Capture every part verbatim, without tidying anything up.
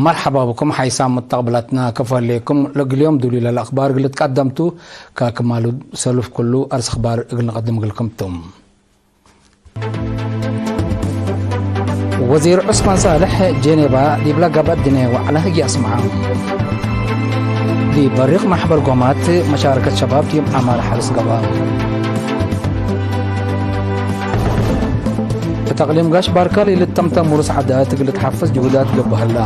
መርሐባ ብኩም ሓይሳም ሙተቅብላትና፣ ከፎ ህሌኩም። ለእግል ዮም ዱሉይ ለለአክባር እግል ልትቀደም ቱ፣ ከክማሉ ሰሉፍ ኩሉ አርስ አክባር እግል ንቀድም እግልኩም ቱ። ወዚር ዑስማን ሳልሕ ጄኔቫ ዲብላ ገብአት ድነ ወዐለ ህግየ አስምዐ። ዲብ በሪቅ መሕበር ጎማት መሻረከት ሸባብ ቲም ዐማር ሐርስ ገብአ። እት አቅሊም ጋሽ ባርካ ለኢልተምተም ውሩስ ዐዳት እግል ልትሐፈዝ ጅሁዳት ገብእ ሀላ።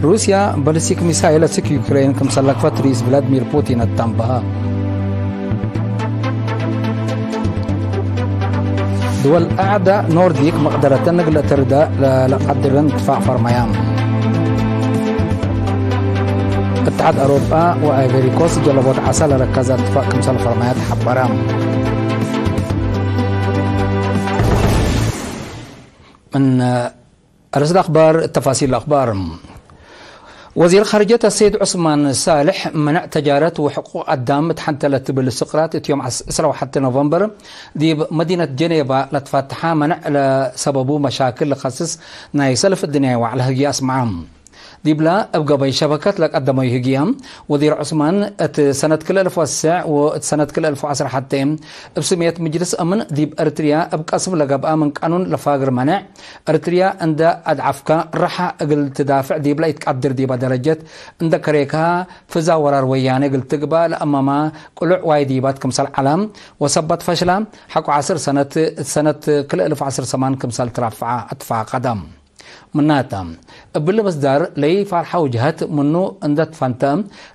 ሩስያ ባሊስቲክ ሚሳይል አስክ ዩክሬን ክምሰል ለክፈት ርኢስ ቭላድሚር ፑቲን አተንበሀ። ድወል አዕዳእ ኖርዲክ መቅደረተን እግል ለአተርዳ ለለቀድረን እትፋቅ ፈርመያ። እትሓድ አውሮጳ ወአይቨሪ ኮስት ጀለቦት ዐሰ ለረከዘ እትፋቅ ክምሰል ፈርመያ ተሐበረ። ምን አርእስ አክባር፣ ተፋሲል አክባር። ወዚር ኻርጀት አሰይድ ዑስማን ሳልሕ፣ መነዕ ተጃረት ወሕቁቅ አዳም እት ሐንተ ለትብል ስቅራት እት ዮም ዐስ-፣ ዕስራ ወሐቴ ኖቨምበር ዲብ መዲነት ጀኔቫ ለትፋትሐ መነዕ ለሰበቡ መሻክል ለከስስ ናይ ሰልፍ እድንያይ ወዐለ ህግየ አስምዐ። ዲብላ እብ ገበይ ሸበከት ለቀደመዩ ህግየ፣ ወዚር ዑስማን እት ሰነት ክልኤ አልፍ ወትሰዕ ወእት ሰነት ክልኤ አልፍ ወዐስራ ሐቴ እብ ስሜት ምጅልስ አምን ዲብ ኤርትርያ እብ ቀስብ ለገብአ ምን ቃኑን ለፋግር መነዕ፣ ኤርትርያ እንደ አድዐፍካ ረሓ እግል ትዳፍዕ ዲብላ ኢትቀድር ዲበ ደረጀት እንደ ከሬካ ፍዛ ወራር ወያኔ እግል ትግባእ ለአመማ ቅሉዕ ዋይዲባት ክምሰል ዐላ ወሰበት ፈሽላ ሐቆ ዐስር ሰነት እት ሰነት ክልኤ አልፍ ወዐስር ሰማን ክምሰል ትራፍዐ አትፋቀደ። ምናተ፣ እብሊ ምስዳር ለኢፋርሐው ጀሀት ምኑ እንደ ትፈንተ፣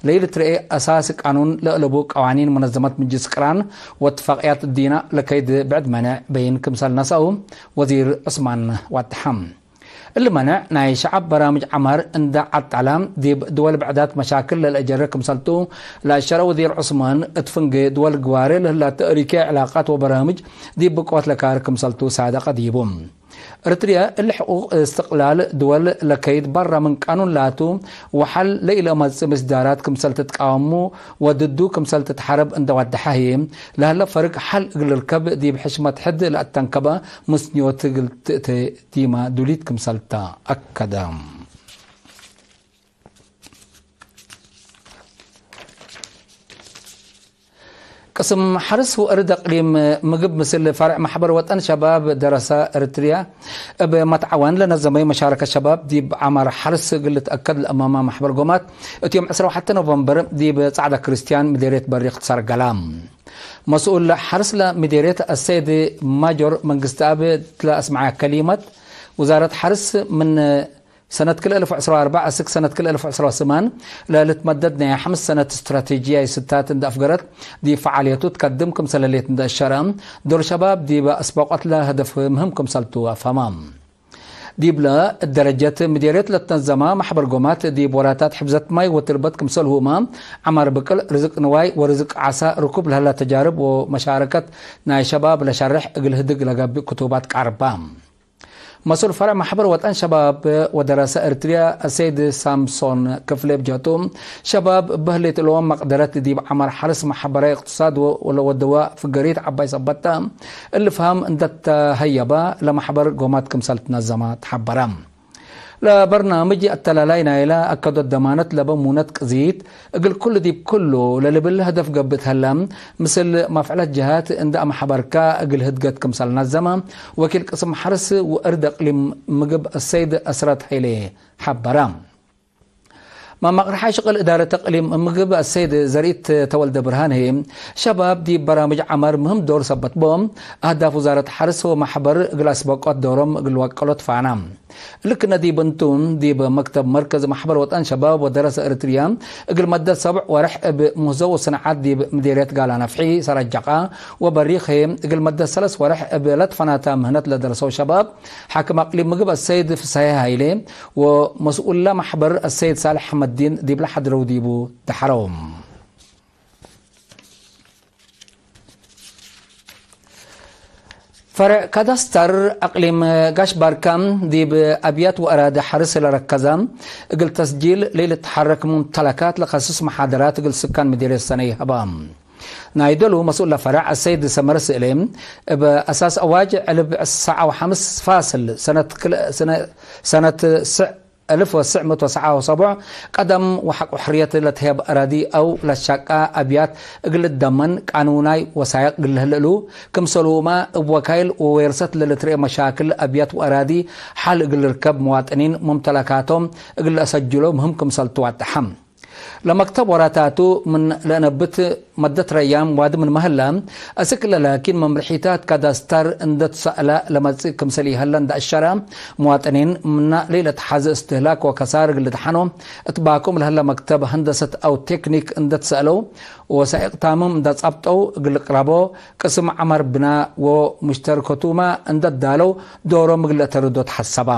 ለኢልትረኤ አሳስ ቃኑን ለአለቡ ቀዋኒን መነዘመት ምጅልስ ቅራን ወእትፋቅያት ዲና ለከይድ ብዕድ መኔዕ በይን ክምሰል ነስአው ወዚር ዑስማን ዋድሐ። እሊ መኔዕ ናይ ሸዐብ በራምጅ ዐማር እንደ ዐጠለ፣ ዲብ ድወል ብዕዳት መሻክል ለልአጀረ ክምሰልቱ ለአሸረ ወዚር ዑስማን፣ እት ፍንጌ ድወል ግዋሬ ለህላተ እሪኬ ዕላቃት ወበራምጅ ዲብ ብቆት ለካር ክምሰልቱ ሳደቀ ዲቡ። እርትርየ እሊ ሕቁቅ እስትቅላል ድወል ለከይድ በረ ምን ቃኑን ላቱ፣ ወሐል ለኢለመጽእ ምስዳራት ክምሰል ትትቃወሙ ወድዱ ክምሰል ትትሐረብ እንደ ወደሐ ህዬ፣ ለህለ ፈርግ ሐል እግል ልርከብ ዲብ ሕሽመት ሕድ ለአተንከበ ምስንዮት እግል ትእቴ ዲመ ዱሊት ክምሰል ተአከደ። ቅስም ሐርስ ወእርድ አቅሊም ምግብ ምስል ፈርዕ መሕበር ወጠን ሸባብ ደረሰ እርትርያ እብ መትዐወን ለነዘመዩ መሻረከት ሸባብ ዲብ ዐማር ሐርስ እግል ልትአከድ ለአማማ መሕበር ጎማት እት ዮም ዕስራ ወሐቴ ኖቨምበር ዲብ ጸዕደ ክርስትያን ምዴርየት በሪክ ትሰርገላ። መስኡል ሐርስ ለምዴርየት አሰይድ ማጆር መንግስትአብ ለአስመዐ ከሊመት፣ ውዛረት ሐርስ ምን ሰነት ክልኤ አልፍ ወዕስራ ወአርበዕ አስክ ሰነት ክልኤ አልፍ ወዕስራ ወስማን ለልትመደድ ናይ ሐምስ ሰነት ስትራቴጂያይ ስታት እንደ አፍገረት፣ ዲብ ፈዓልየቱ ትከድም ክምሰል ህሌት እንደ አሸረ፣ ዶር ሸባብ ዲብ አስባቆት ለሀደፍ ምህም ክምሰልቱ አፍሀማ። ዲብለ ደረጀት ምዴርየት ለትነዘማ መሕበር ጎማት ዲብ ወራታት ሕፍዘት ማይ ወትርበት ክምሰልሁመ፣ ዐማር ብቅል፣ ርዝቅ ንዋይ ወርዝቅ ዓሳ ርኩብ ለህላ ተጃርብ ወመሻረከት ናይ ሸባብ ለሸርሕ እግል ህድግ ለገብእ ክቱባት ቀርባ። መስኡል ፈርዕ መሕበር ወጠን ሸባብ ወደረሰ እርትርያ አሰይድ ሳምሶን ክፍሌ ብጀቱ፣ ሸባብ እበ ህሌት እሎም መቅደረት ዲብ ዐማር ሐርስ መሕበራይ እቅትሳድ ወ-፣ ወለወደወ ፍገሪት ዐባይ ሰበት ተ፣ እሊ ፍሀም እንደ ተሀየበ ለመሕበር ጎማት ክምሰል ትነዘመ ተሐበረ። ለበርናምጅ አተላላይ ናይለ አከዶት ደማነት ለበ ሙነት ቅዚት፣ እግል ኩሉ ዲብ ኩሉ ለልብል ሀደፍ ገብእ ተህለ፣ ምስል መፍዐለት ጀሃት እንደ አመሐበርካ እግል ህድገት ክምሰል ነዘመ ወኪል ቅስም ሐርስ ወእርድ እቅሊም ምግብ አሰይድ አስረት ሀይሌ ሐበረ። መመቅርሓይ ሽቅል እዳረት እቅሊም ምግብ አሰይድ ዘርኢት ተወልደ ብርሃን ህዬ፣ ሸባብ ዲብ በራምጅ ዐማር ምህም ዶር ሰበት ቦም፣ አህዳፍ ውዛረት ሐርስ ወመሕበር እግል አስበቆት ዶሮም እግል ወቀሎት ፋና። እሊ ክነ ዲብ እንቱ፣ ዲብ መክተብ መርከዝ መሕበር ወጠን ሸባብ ወደረሰ እርትርያ፣ እግል መደት ሰብዕ ወርሕ እብ ምህዞ ወሰንዓት ዲብ ምዴርየት ጋላ ነፍሒ፣ ሰረጀቃ ወበሪክ ህዬ፣ እግል መደት ሰለስ ወርሕ እብ ለትፈናተ ምህነት ለደረሰው ሸባብ፣ ሓክም አቅሊም ምግብ አሰይድ ፍሰሄ ሃይሌ ወመስኡለ መሕበር አሰይድ ሳልሕ ሐመዲን ዲብለ ሐድረው ዲቡ ደሐረው። ፈርዕ ካዳስተር አቅሊም ጋሽ ባርካ ዲብ አብያት ወአራዲ ሐርስ ለረከዘ እግል ተስጂል ለኢልትሐረክ ሙምተለካት ለከስስ መሓደራት እግል ስካን ምዴርየት ሰኔ ሀባ። ናይ ዶሉ መስኡል ለፈረዕ አሰይድ ሰመረ ስእሌ፣ እብ አሳስ አዋጅ ዕልብ ሰዓ ወሐምስ ፋስል ሰነት ክል-፣ ሰነ-፣ ሰነት ስዕ፣ አልፍ ወስዕ ምእት ወሰዓ ወሰቡዕ፣ ቀደም ወሐቅ ወሕርየት ለትሄብ አራዲ አው ለትሻቃ አብያት እግል ልትደመን ቃኑናይ ወሳይቅ እግል ልህልእሉ፣ ክምሰሉመ እብ ወካይል ወዌርሰት ለልትርኤ መሻክል አብያት ወአራዲ ሐል እግል ልርከብ፣ መዋጥኒን ሙምተለካቶም እግል ለአሰጅሎ ምህም ክምሰል ትዋደሐ። ለመክተብ ወራታቱ ምን ለእነብት መደት ረያም ዋዲ ምንመ ህለ፣ አስክ ለላኪን መምርሒታት ካዳስተር እንደ ትሰአለ ለመጽእ ክምሰል ይሀለ እንደ አሸረ፣ መዋጥኒን ምነ ለኢለትሐዝ እስትህላክ ወከሳር እግል ልድሐኖ እት ባኩም ለህለ መክተብ ሀንደሰት አው ቴክኒክ እንደ ትሰአለው፣ ወሳይቅ ታምም እንደ ጸብጠው እግል ልቅረቦ ቅስም ዐመር ብና ወሙሽተርከቱመ እንደ ዳለው ዶሮም እግል ለአተርዶ ተሐሰበ።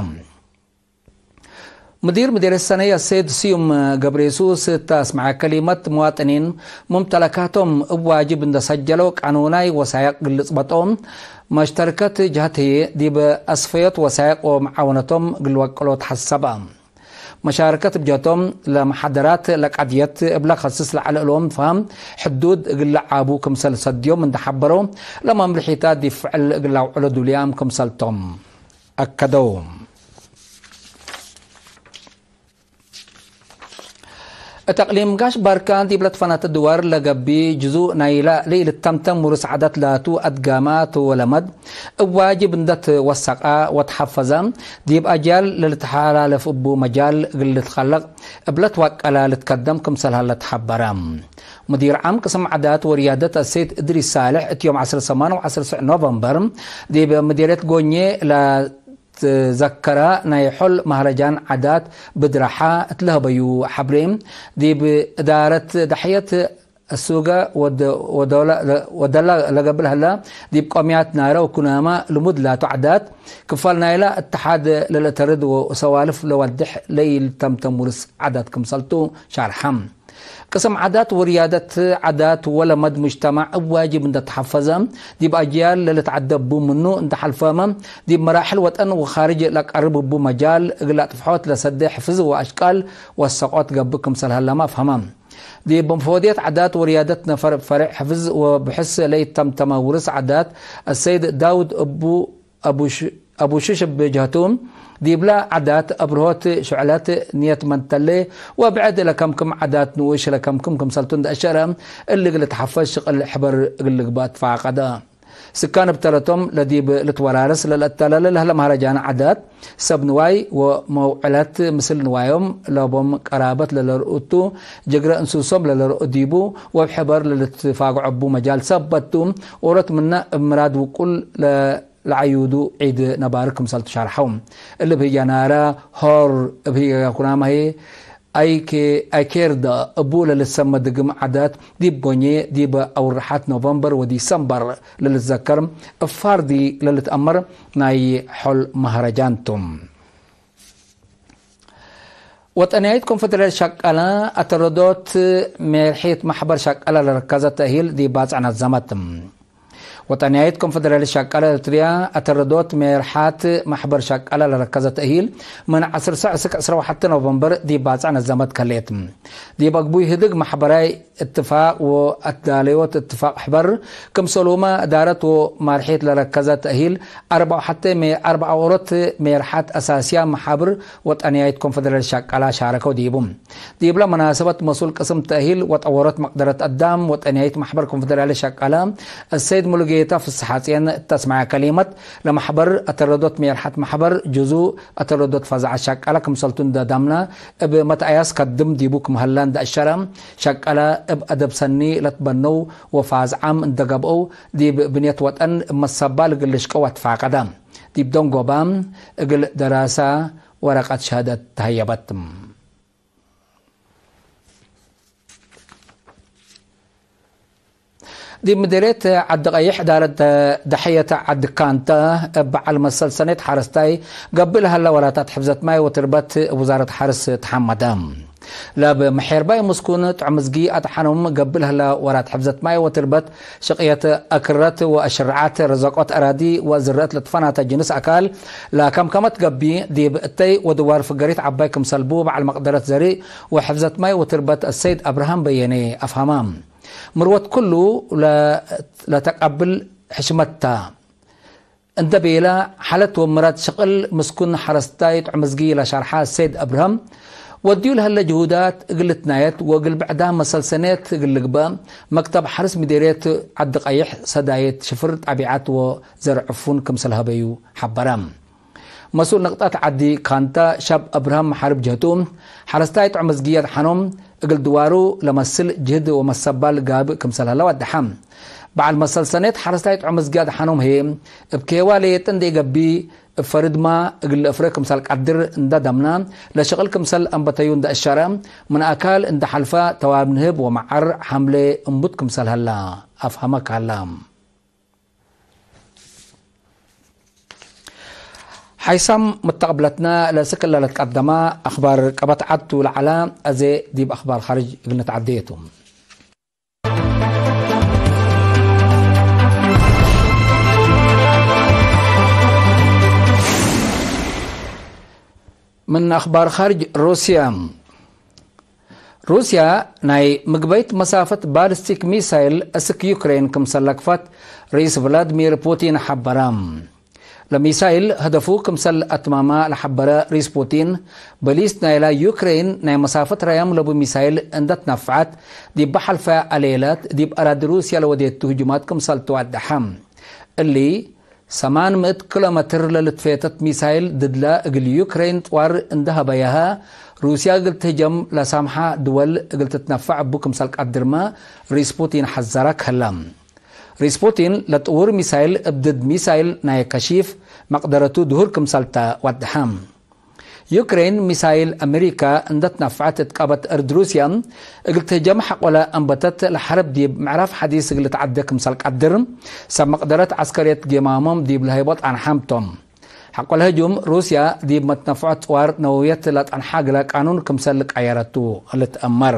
ምዲር ምዴርየት ሰነየ ሰይድ ስዩም ገብረየሱስ እተ አስመዐ ከሊመት፣ መዋጥኒን ሙምተለካቶም እብ ዋጅብ እንደ ሰጀለው ቃኑናይ ወሳይቅ እግል ልጽበጦ፣ መሽተርከት ጀሀት ህዬ ዲብ አስፈዮት ወሳይቅ ወመዓወነቶም እግል ልወቅሎ ተሐሰበ። መሻርከት እብ ጀቶም ለመሐደራት ለቀድየት እብለ ከስስ ለዐለ እሎም ፈሀም ሕዱድ እግል ለዓቡ ክምሰል ሰድዮም እንደ ሐበረው፣ ለመምርሒታት ዲብ ፍዕል እግል ለአውዕሎ ዱልያም ክምሰልቶም። አከደው። እት አቅሊም ጋሽ ባርካ ዲብ ለትፈናተ ድዋር ለገብእ ጅዙእ ናይለ ለኢልተምተም ውርስ ዓዳት ላቱ አድጋማት ወለመድ እብ ዋጅብ እንደ ትወሰቀ ወተሐፈዘ፣ ዲብ አጅያል ለልትሐላለፍ እቡ መጃል እግል ልትከለቅ እብ ለትወቀለ ልትከደም ክምሰል ሀለ ተሐበረ። ሙዲር ዓም ቅስም ዓዳት ወርያደት አሰይድ እድሪስ ሳልሕ እት ዮም ዐስር ሰማን ወዐስር ስዕ ኖቨምበር ዲብ ምዴርየት ጎኜ ለ ትዘከረ ናይ ሖል መህረጃን ዓዳት ብድራሓ እት ለሀበዩ ሐብሬ፣ ዲብ እዳረት ደሕየት አሱገ ወደ-፣ ወደለ-፣ ወደለ ለገብእ ለሀለ፣ ዲብ ቆምያት ናረ ወኩናማ ልሙድ ላቱ ዓዳት፣ ክፋል ናይለ እተሓድ ለልአተርድ ወሰዋልፍ ለወድሕ ለኢልተምተም ውርስ ዓዳት ክምሰልቱ ሻርሐ። ቅስም ዓዳት ወርያደት ዓዳት ወለመድ ሙጅተማዕ እብ ዋጅብ እንደ ተሐፈዘ፣ ዲብ አጅያል ለልትዐደብ ቡ ምኑ እንደ ሐልፈመ፣ ዲብ መራሕል ወጠን ወኻርጅ ለቀርብ እቡ መጃል እግል አጥፍሖት ለሰዴ ሕፍዝ ወአሽቃል ወሰቆት ገብእ ክምሰል ሀለመ አፍሀመ። ዲብ መፎድየት ዓዳት ወርያደት ነፈር እብ ፈሬዕ ሕፍዝ ወብሕስ ለኢተምተመ ውርስ ዓዳት፣ አሰይድ ዳውድ እቡ አቡ ሽ-፣ አቡ ሽሽ እብ ጀህቱ፣ ዲብለ ዓዳት አብርሆት ሽዕለት ንየት መንተሌ ወብዕድ ለከምክም ዓዳት ንኡሽ ለከምክም ክምሰልቱ እንደ አሸረ፣ እሊ እግል ልትሐፈዝ ሽቅል ሕበር እግል ልግበእ ትፋቀደ። ስካን እብ ተረቶም ለዲብ ልትወራርስ ለልአተላለ ለህለ መህረጃን ዓዳት፣ ሰብ ንዋይ ወመውዕለት ምስል ንዋዮም ለቦም ቀራበት ለለርኡ ቱ፣ ጅግረ እንሱሶም ለለርኡ ዲቡ፣ ወእብ ሕበር ለልትፋግዖ እቡ መጃል ሰበት ቱ፣ ኦሮት ምነ እብ ምራድ ውቁል ለ-፣ ለዐዩዱ ዒድ ነባር ክምሰል ትሻርሐው። እሊ እብ ህያናረ ሆር እብ ህያኩናመ ህዬ አይኬ-፣ አይኬርደ እቡ ለልትሰመ ድግም ዓዳት ዲብ ጎኜ ዲበ አውርሓት ኖቨምበር ወዲሰምበር ለልትዘከር እብ ፋርዲ ለልትአመር ናይ ሖል መህረጃን ቱ። ወጠንያይት ኮንፈደሬሽን ሸቀለ አተረዶት ሜርሒት ማሕበር ሸቀለ ለረከዘ ተእሂል ዲብ ባጽዕ ነዘመት። ወጠንያይት ኮንፈደሬሽን ሸቀለ ኤረትርያ አተረዶት ሜርሓት ማሕበር ሸቀለ ለረከዘ ተእሂል ምን ዐስር ሰዕ እስክ ዕስራ ወሐተ ኖቨምበር ዲብ ባጽዕ ነዘመት ከሌት። ዲብ አግቡይ ህድግ ማሕበራይ እትፋቅ ወአትዳለዮት እትፋቅ ሕበር፣ ክምሰሉመ እዳረት ወማርሒት ለረከዘ ተእሂል አርበዕ ወሐተ ሜ-፣ አርበዕ ወኦሮት ሜርሓት አሳስያ መሓብር ወጠንያይት ኮንፈደሬሽን ሸቀላ ሻረከው ዲቡ። ዲብለ መናሰበት መስኡል ቅስም ተእሂል ወጠወሮት መቅደረት አዳም ወጠንያይት ማሕበር ኮንፈደሬሽን ሸቀላ አሰይድ ሙሉጌታ ፍስሐጽየን እተ አስመዐ ከሊመት፣ ለማሕበር አተረዶት ሜርሓት ማሕበር ጅዙእ አተረዶት ፈዛዐት ሸቀላ ክምሰልቱ እንደ ዳምና፣ እብ መትአያስ ከድም ዲቡ ክም ሀለ እንደ አሸረ፣ ሸቀለ እብ አደብ ሰኒ ለትበነው ወፋዝዓም እንደ ገብአው፣ ዲብ ብንየት ወጠን እብ መሰባል እግል ልሽቀው አትፋቀደ። ዲብ ደንጎባ እግል ደራሳ ወረቀት ሸሃደት ተሀየበት። ዲብ ምዴርየት ዐዲ ቀይሕ፣ እዳረት ደሐየት ዐዲ ካንተ፣ እብ በዐል መሰል ሰኔት ሐረስታይ ገብእ ለሀለ ወራታት ሕፍዘት ማይ ወትርበት እብ ውዛረት ሐርስ ተሐመደ። ለብ መሔርባይ ምስኩን ጥዑም እዝጊ አድሐኖም ገብእ ለሀለ ወራት ሕፍዘት ማይ ወትርበት፣ ሽቅየት አክረት ወአሽርዓት፣ ረዘቆት አራዲ ወዝርአት ለትፈናተ ጅንስ አካል ለከምከመት ገብእ፣ ዲብ እተይ ወድዋር ፍገሪት ዐባይ ክምሰል ቡ በዐል መቅደረት ዘሪእ ወሕፍዘት ማይ ወትርበት አሰይድ አብርሃም በየኔ አፍሀመ። ምርወት ኩሉ ለ-፣ ለተቀብል ሕሽመት ተ። እንደ ቤለ፣ ሐለት ወምራድ ሽቅል ምስኩን ሐረስታይ ጥዑምዝጊ ለሸርሐ ሰይድ እብርሃም፣ ወድዩ ለህለ ጅሁዳት እግል ልትናየት ወእግል ብዕዳም መሰልሰኔት እግል ልግበእ፣ መክተብ ሐርስ ምዴርየት ዐዲ ቀይሕ ሰዳይት ሽፍር ጣቢዓት ወዘርዕ ዕፉን ክምሰል ሀበዩ ሐበረ። መስኡል ንቅጠት ዐዲ ካንታ ሻብ እብርሃም ሐርብ ጀህቱ፣ ሐረስታይ ጥዑምዝጊ አድሐኖም፣ እግል ድዋሩ ለመስል ጅህድ ወመሰባል ጋብእ ክምሰል ሀለ ወደሐ። በዐል መሰልሰኔት ሐረስታይ ጥዑምዝጊ አድሐኖም ህዬ፣ እብ ኬዋ ሌጠ እንዴ ገብእ፣ እብ ፈርድማ እግል ለአፍሬ ክምሰል ቀድር እንደ ደምና፣ ለሽቅል ክምሰል አንበተዩ እንደ እሸረ፣ ምን አካል እንደ ሐልፈ ተዋብ ንህብ ወመዓር ሐምሌ እምቡት ክምሰል ሀላ አፍሀመ ካላ። ሓይሳም መተቅብለትነ ለእስክ እለ ለትቀደመ አክባር ቀበት ዐድ ቱ ለዐለ፣ አዜ ዲብ አክባር ኻርጅ እግል ንትዐዴ ቱ። ምን አክባር ኻርጅ ሩስያ። ሩስያ ናይ ምግበይት መሳፈት ባሊስቲክ ሚሳይል እስክ ዩክሬን ክምሰል ለክፈት ርኢስ ቭላድሚር ፑቲን ሐበረ። ለሚሳይል ህደፉ ክምሰል አትማማ ለሐበረ ርኢስ ፑቲን፣ በሊስ ናይላ ዩክሬን ናይ መሳፈት ረያም ለቡ ሚሳይል እንደ ትነፍዐት፣ ዲብ ሐልፈ አሌለት ዲብ አራዲ ሩስያ ለወዴቱ ህጁማት ክምሰል ትወደሐ። እሊ ሰማን ምእት ኪሎ ሜትር ለልትፌተት ሚሳይል ድድለ እግል ዩክሬን ጥዋር እንደ ሀበያሀ፣ ሩስያ እግል ትህጀም ለሳምሐ ድወል እግል ትትነፈዕ እቡ ክምሰል ቀድርመ ርኢስ ፑቲን ሐዘረ ከለ። ርኢስ ፑቲን ለጥውር ሚሳይል እብ ድድ ሚሳይል ናይ ከሺፍ መቅደረቱ ድሁር ክምሰል ተ ወደሐ። ዩክሬን ሚሳይል አሜሪካ እንደ ትነፈዐት እት ቀበት እርድ ሩስያ እግል ትህጀም ሐቆለ አንበተት፣ ለሐርብ ዲብ ምዕራፍ ሐዲስ እግል ልትዐዴ ክምሰል ቀድር፣ ሰብ መቅደረት ዐስከርየት ጌማሞም ዲብ ለሀይቦ ጸንሐም ቶም። ሐቆለ ህጁም ሩስያ ዲብ መትነፍዖት ጥዋር ነወውየት ለጸንሐ እግለ ቃኑን ክምሰል ቀየረቱ ልትአመር።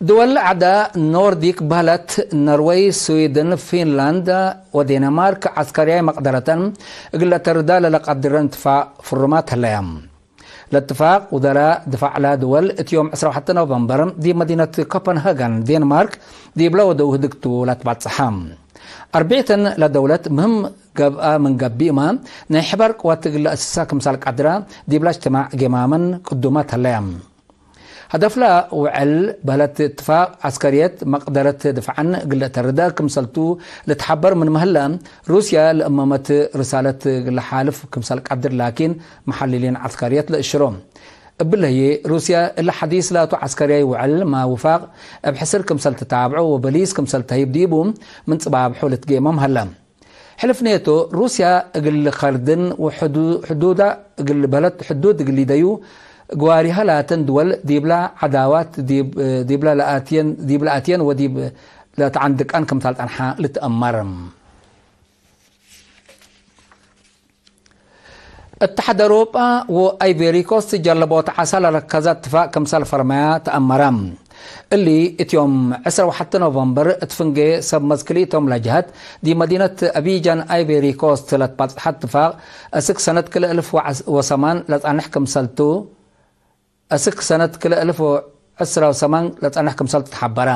ድወል ዐደ ኖርዲክ በህለት፣ ኖርወይ፣ ስዊድን፣ ፊንላንድ ወዴንማርክ ዐስከርያይ መቅደረተን እግል ለአተርዳ ለለቀድረን እትፋቅ ፍሩማት ህለያ። ለእትፋቅ ውዘራ ድፋዕላ ድወል እት ዮም ዕስራ ወሐተ ኖቨምበር ዲብ መዲነት ኮፐንሃገን ዴንማርክ ዲብለ ወደው ህድግቱ ለትባጽሐ። አርቢዕተን ለደውለት ምህም ገብአ ምን ገብኢመ ናይ ሕበር ቅወት እግል ለአስሳ ክምሰል ቀድራ ዲብላ እጅትማዕ ጌማመን ቅዱመት ህለያ። ሀደፍላ ውዕል በህለት እትፋቅ ዐስከርየት መቅደረት ድፍዐን እግል ለአተርዳ ክምሰልቱ ልትሐበር ምንመ ህለ፣ ሩስያ ለእመመት ርሳለት ለሓልፍ ክምሰል ቀድር ላኪን መሐልሊን ዐስከርየት ለእሽሮ። እብለ ህዬ ሩስያ እለ ሐዲስ ላቱ ዐስከርያይ ውዕል ማ ውፋቅ እብ ሕስር ክምሰል ትታብዖ ወበሊስ ክምሰል ተህይብ ዲቡ ምን ጽባብሑ ልትጌመም ሀለ። ሕልፍ ኔቶ፣ ሩስያ እግል ከርድን ወሕዱ-፣ ሕዱዳ እግል በለት ሕዱድ እግል ሊደዩ፣ ግዋሪሃ ላተን ድወል ዲብላ ዐዳዋት ዲብ-፣ ዲብላ ለአትየን፣ ዲብ ለአትየን ወዲብ ለተዐንድቀን ክምታል ጸንሐ ልትአመር። እትሓድ አውሮጳ ወአይቬሪ ኮስት ጀለቦት ዐሳ ለረከዘ እትፋቅ ክምሰል ፈርመያ ተአመረ። እሊ እት ዮም ዕስራ ወሐተ ኖቨምበር እት ፍንጌ ሰብ መዝ ክልኢቶም ለጀሀት ዲብ መዲነት አቢጃን አይቬሪ ኮስት ለትባጽሐ እትፋቅ፣ እስክ ሰነት ክልኤ እልፍ ወሰማን ለጸንሕ ክምሰልቱ፣ እስክ ሰነት ክልኤ እልፍ ወዕስራ ወሰማን ለጸንሕ ክምሰልቱ ተሐበረ።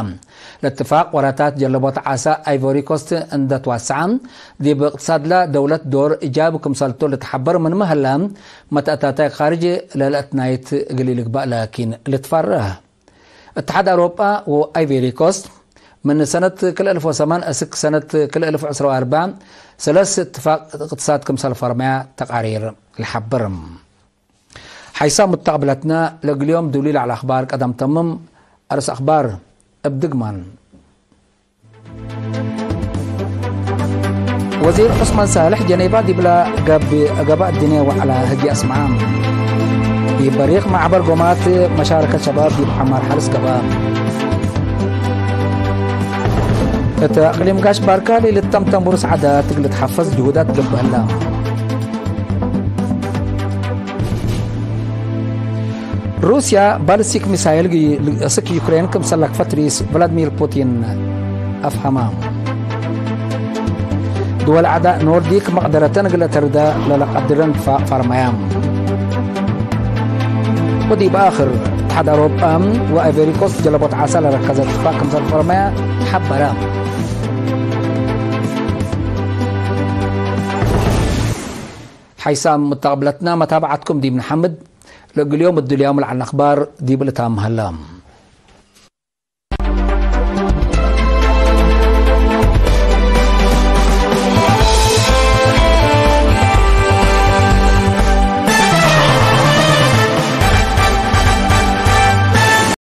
ለእትፋቅ ወረታት ጀለቦት ዓሳ አይቮሪ ኮስት እንደ ትዋሰዐ፣ ዲብ እቅትሳድላ ደውለት ዶር እጃብ ክምሰልቱ ልትሐበር ምንመ ህለ፣ መተአታታይ ካርጅ ለለአትናይት እግል ኢልግባእ ላኪን ልትፈርህ። እትሓድ አውሮጳ ወአይቬሪ ኮስት፣ ምን ሰነት ክልኤ እልፍ ወሰማን እስክ ሰነት ክልኤ እልፍ ወዕስራ ወአርበዕ፣ ሰለስ እትፋቅ እቅትሳድ ክምሰል ፈርመያ ተቃሪር ለሐብር። ሐይሳ ሙተቅብለትነ ለእግል ዮም ዱሊ ለዐለ አኽባር ቀደም ተምም። አርስ አኽባር እብ ድግማን። ወዚር ዑስማን ሳልሕ ጀኔባ ዲብለ ገብእ፣ ገበእ ድኔ ወዐለ ህግየ አስምዐ። ዲብ በሪቅ ማዕበር ጎማት መሻረከት ሸባብ ዲብ ዐማር ሐርስ ገብአ። እት አቅሊም ጋሽ ባርካ ለልተምተም ውርስ ዐዳት እግል ልትሐፈዝ ጅሁዳት ገብእ ህለ። ሩስያ ባሊስቲክ ሚሳይል እስክ ዩክሬን ክምሰል ለክፈት ርኢስ ቭላድሚር ፑቲን አፍሀመ። ድወል ዐዳ ኖርዲክ መቅደረተን እግል ለተርዳ ለለቀድረን ፈርመያ። ወዲብ አክር፣ እትሓድ አውሮጳ ወአይቨሪ ኮስት ጀለቦት ዓሰ ለረከዘ እትፋቅ ክምሰል ፈረመ ሐበረ። ሐይሳም ሙተቅብለትና መታብዓትኩም ዲብ ነሐምድ። ለእግል ዮም እዱልያም ለዐለ አክባር ዲብ ልታም ሀላ።